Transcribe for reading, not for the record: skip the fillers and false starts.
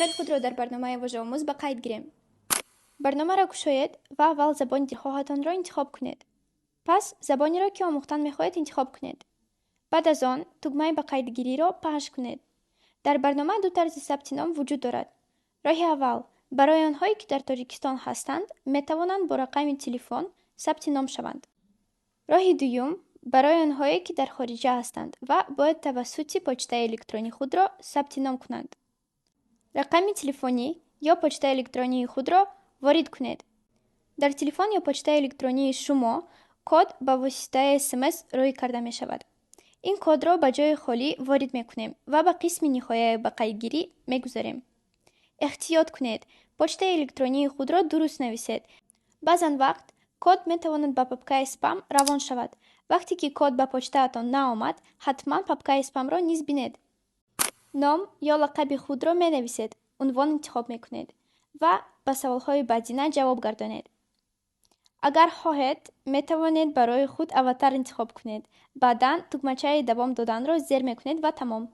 Хел худро дар барномаи Вожаомӯз ба қайд гирем? Барномаро кушоед ва аввал забони дилхоҳатонро интихоб кунед. Пас забонеро, ки омӯхтан мехоҳед, интихоб кунед. Баъд аз он тугмаи ба қайдгириро пахш кунед. Дар барнома ду тарзи сабти ном вуҷуд дорад. Роҳи аввал: барои онҳое, ки дар Тоҷикистон ҳастанд, метавонанд бо рақами телефон сабти ном шаванд. Роҳи дуюм: барои онҳое, ки дар хориҷа ҳастанд ва бояд тавассути почтаи электронии худро сабти ном кунанд. Рақами телефонӣ ё почтаи электронии худро ворид кунед. Дар телефон ё почтаи электронии шумо код ба воситаи СМС роӣ карда мешавад. Ин кодро ба ҷои холӣ ворид мекунем ва ба қисми ниҳояи ба қайдгирӣ мегузарем. Эҳтиёт кунед, почтаи электронии худро дуруст нависед. Баъзан вақт код метавонад ба папкаи спам равон шавад. Вақте ки код ба почтаатон наомад, ҳатман папкаи спамро низ бинед. Ном ё лақаби худро менависед, унвон интихоб мекунед ва ба саволҳои баъдина ҷавоб гардонед. Агар хоҳед, метавонед барои худ аватар интихоб кунед. Баъдан тугмачаи давом доданро зер мекунед ва тамом.